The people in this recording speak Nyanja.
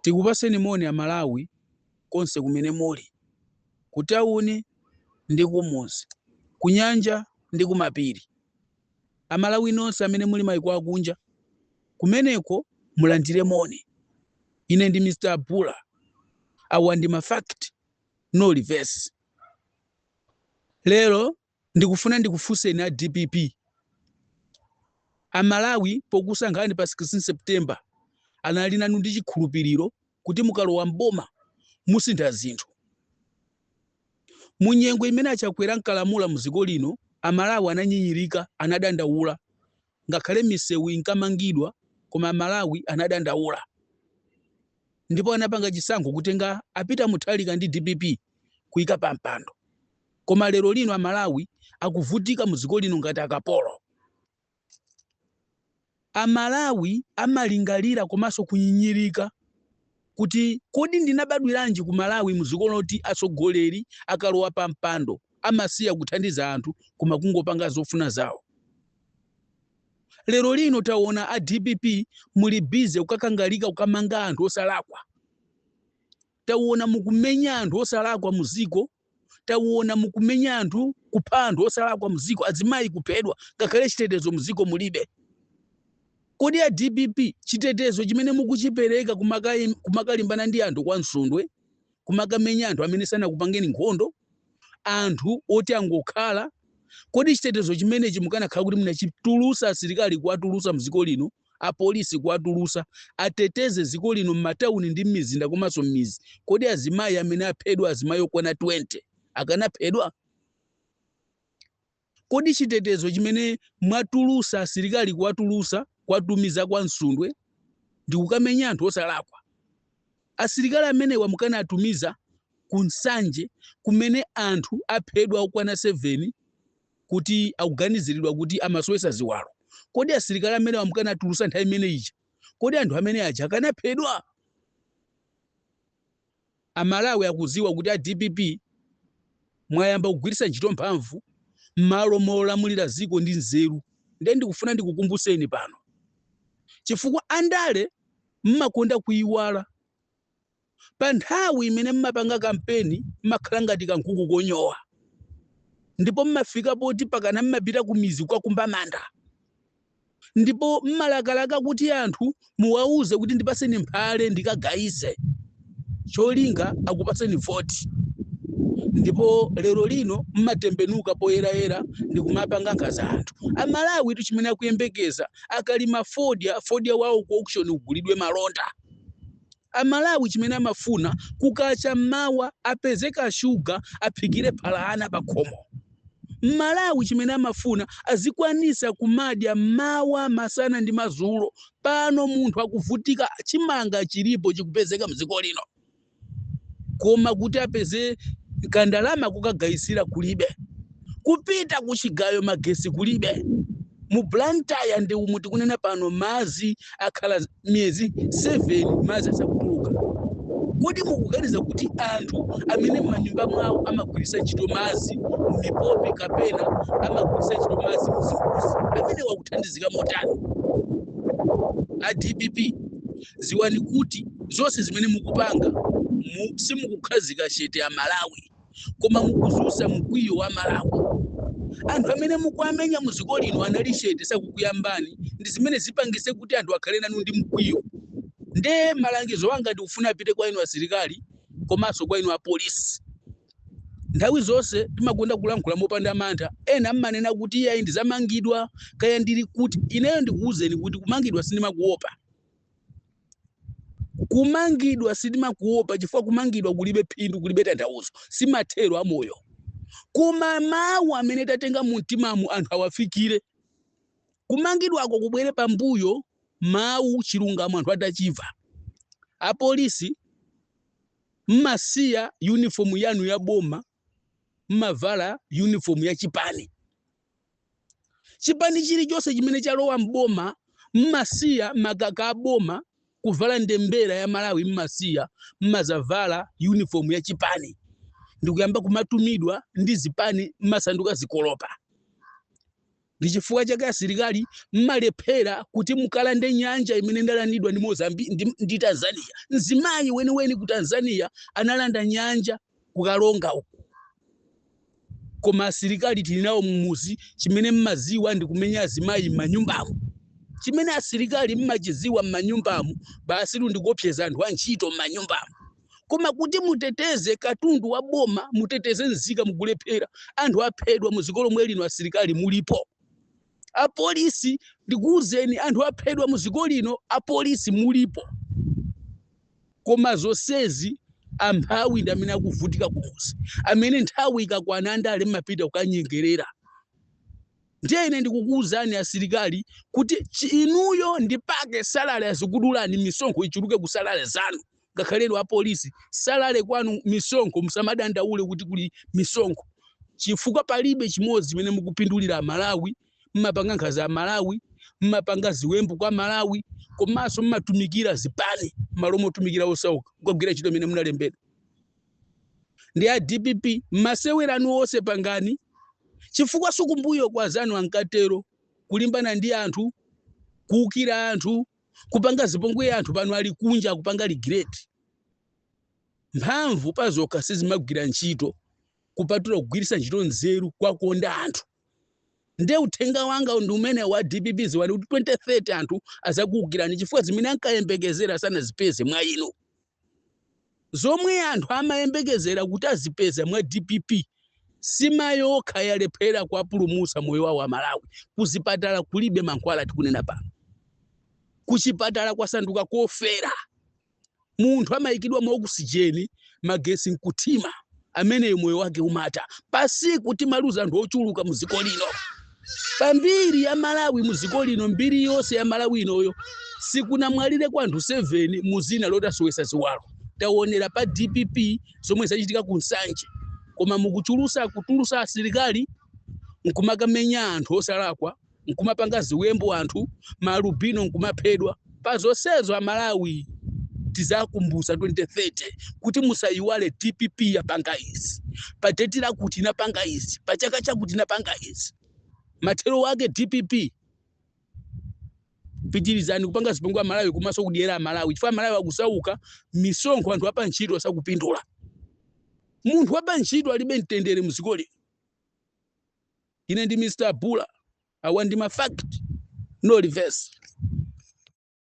Tikupaseni moni Amalawi konse kumene muli, ku tawuni ndi kumuzi, kunyanja ndi kumapiri. Amalawi nonse amene muli maiko akunja, kumeneko mulandire moni. Ine ndi Mr. Abula. Awa ndi ma fact, no reverse. Lero ndikufuna ndikufunseni a DPP. Amalawi pokusankhani pa 16 September anali nanu ndi chikhulupiriro kuti mukalowa mboma musintha zinthu. Mu nyengo imene aChakwera ankalamula mu dziko lino, Amalawi ananyinyirika, anadandaula. Ngakhale misewu inkamangidwa, koma Amalawi anadandaula. Ndipo anapanga chisankho kutenga a Peter Mutharika ndi DPP kuyika pa mpando. Koma lero lino Amalawi akuvutika mu dziko lino ngati akapolo. Amalawi amalingalira komanso kunyinyirika kuti kodi ndinabadwiranji ku Malawi mu dziko loti atsogoleri akalowa pa mpando amasiya kuthandiza anthu koma kungopanga zofuna zawo. Lero lino taona a DPP muli busy kukakangalika kukamanga anthu osalakwa. Taona mukumenya anthu osalakwa mu dziko, taona mukumenya anthu, kupha anthu osalakwa mu dziko, azimayi kuphedwa, ngakhale chitetezo mu dziko mulibe. Kodi a DPP chitetezo chimene mukuchipereka kumakalimbana ndi anthu kwa Msundwe, kumakamenya anthu amene sanakupangeni nkhondo, anthu oti angokhala, kodi chitetezo chimenechi mukanakhala kuti munachitulusa asilikali kuwatulusa mdziko lino, apolisi kuwatulusa, ateteze dziko lino m'matawuni ndi m'mizinda komanso m'mizi, kodi azimayi amene aphedwa, azimayi okwana 20 akanaphedwa? Kodi chitetezo chimene mwatulusa asilikali kuwatulusa, kuwatumiza kwa Msundwe ndi kukamenya anthu osalakwa, asilikali amenewa mukanatumiza ku Nsanje kumene anthu aphedwa okwana 7 kuti akuganiziridwa kuti amasowesa ziwalo, kodi asilikali amenewa mukanatulusa nthawi imene ija, kodi anthu amene aja akanaphedwa? Amalawi akuziwa kuti a DPP mwayamba kugwiritsa ntchito mphamvu m'malo molamulira dziko ndi nzeru. Ndiye ndikufuna ndikukumbuseni pano, chifukwa andale mmakonda kuyiwala. Pa nthawi imene mmapanga kampeni mmakhala ngati kankhuku konyowa, ndipo mmafika poti pakana mmapita ku mizi kukakumba manda, ndipo mmalakalaka kuti anthu muwauze kuti ndipaseni mphale ndikagayise, cholinga akupaseni voti. Ndipo lero lino mmatembenuka poyerayera ndi kumapanga nkhanza anthu. Amalawi tu chimene akuyembekeza, akalima fodya, fodya wawo ku auction ugulidwe malonda. Amalawi chimene amafuna, kukacha mmawa apeze kashuga aphikire phala ana pakhomo. Mmalawi chimene amafuna azikwanisa kumadya mmawa, masana ndi madzulo. Pano munthu akuvutika, chimanga chilipo chikupezeka mdziko lino, koma kuti apeze kandalama kukagayisira kulibe, kupita kuchigayo magesi kulibe. Mu Blantyre ndi umu tikunena pano madzi akhala miyezi 7 madzi asakutuluka. Kodi mukuganiza kuti anthu amene m'manyumba mwawo amagwiritsa ntchito madzi m'mipopi kapena amagwiritsa ntchito madzi mzimbuzi amene wakuthandizika motani? A DPP, ziwani kuti zonse zimene mukupanga simukukhazika chete Amalawi, koma mukuzusa mkwiyo wa Malawi. Anthu amene mukuamenya muziko lino anali chete, sakukuyambani, ndi zimene zipangise kuti anthu akhale nanu ndi mkwiyo. Nde malangizo anga ndikufuna apite kwa inu asilikali komanso kwa inu apolisi. Nthawi zonse timakonda kulankhula mopanda mantha. Ena mmanena kuti iyayi ndizamangidwa kaya ndili kuti. Ineyo ndikuwuzeni kuti kumangidwa sindimakuopa. Kumangidwa sindimakuopa chifukwa kumangidwa kulibe phindu, kulibe tanthauzo, simathero amoyo. Koma mawu amene tatenga mu mtimamu anthu awafikire. Kumangidwako kubwere pambuyo mawu chilungamo anthu atachimva. Apolisi, mmasiya uniform yanu ya boma, mmavala uniform ya chipani. Chipani chilichonse chimene chalowa mboma mmasiya makaka a boma, kuvala ndembera ya Malawi mmasiya, mmazavala uniform ya chipani ndikuyamba kumatumidwa ndi zipani, mmasanduka zikolopa. Ndi chifukwa chake asilikali mmalephera kuti mukalande nyanja imene inalandidwa ndi Mozambique ndi Tanzania. Mzimayi weniweni ku Tanzania analanda nyanja kukalonga uku, koma asilikali tili nawo mumuzi, chimene mmaziwa ndi kumenya azimayi m'manyumbamo. Chimene asilikali mmachiziwa m'manyumbamo basi ndikuopseza anthu antchito m'manyumbamo, koma kuti muteteze katundu wa boma, muteteze nzika, mukulephera. Anthu aphedwa muziko lomwe lino, asilikali mulipo. Apolisi, ndikuwuzeni, anthu aphedwa muziko lino, apolisi mulipo. Koma zonsezi amphawi ndi amene akuvutika kumuzi, amene nthawi ikakwana andale mmapita kukanyengerera. Ndiye ine ndikukuwuzani asilikali kuti inuyo ndipake salary azikudulani, misonkho ichuluke ku salary zanu. Ngakhaleni apolisi, salary kwanu misonkho, musamadandaule kuti kuli misonkho, chifukwa palibe chimodzi chimene mukupindulira Amalawi. Mmapanga nkhanza Amalawi, mmapanga ziwembu kwa Malawi, komanso mmatumikira zipani malo motumikira osauka, kukagwira ntchito imene munalembedwa. Ndi a DPP, masewera anu onse pangani, chifukwa sukumbuyo kwa zanu ankatero, kulimbana ndi anthu, kuwukira anthu, kupanga zipongwe anthu, pano ali kunja kupanga regret. Mphamvu pazokha sizimagwira ntchito kupatula kugwiritsa ntchito nzeru kwakonda anthu. Nde uthenga wanga ndi umene wa DPP: ziwani kuti 2030 anthu azakuwukirani, chifukwa zimene ankayembekezera sanazipeze mwa inu. Zomwe anthu amayembekezera kuti azipeza mwa DPP, sima yokha yalephera kuwapulumutsa moyo wawo Amalawi. Kuzipatala kulibe mankhwala. Tikunena pano, kuchipatala kwasanduka kofera. Munthu amayikidwa mu oxygen, magesi nkuthima, ameneyo moyo wake umata. Pasiku timaluza anthu ochuluka mu dziko lino. Pambiri ya Malawi mu dziko lino, mbiri yonse ya Malawi inoyo, sikunamwalire kwa anthu 7 mu zina lotasowesa ziwalo. Taonera pa DPP zomwe zachitika ku Nsanje, koma mukuchulusa kutulusa asilikali nkumakamenya anthu osalakwa, nkumapanga ziwembu anthu maalubino, nkumaphedwa. Pa zonsezo Amalawi tizakumbusa 2030 kuti musayiwale DPP yapanga izi pa date lakuti, inapanga izi pa chaka chakuti, inapanga izi. Mathero wake, DPP, pitirizani kupanga zipongwe Amalawi komanso kudyera Amalawi, chifukwa Amalawi akusauka, misonkho, anthu apa ntchito asakupindula. Munthu wapa ntchito alibe mtendere mdziko lino. Ine ndi Mr Bula, awa ndi ma fact, no reverse.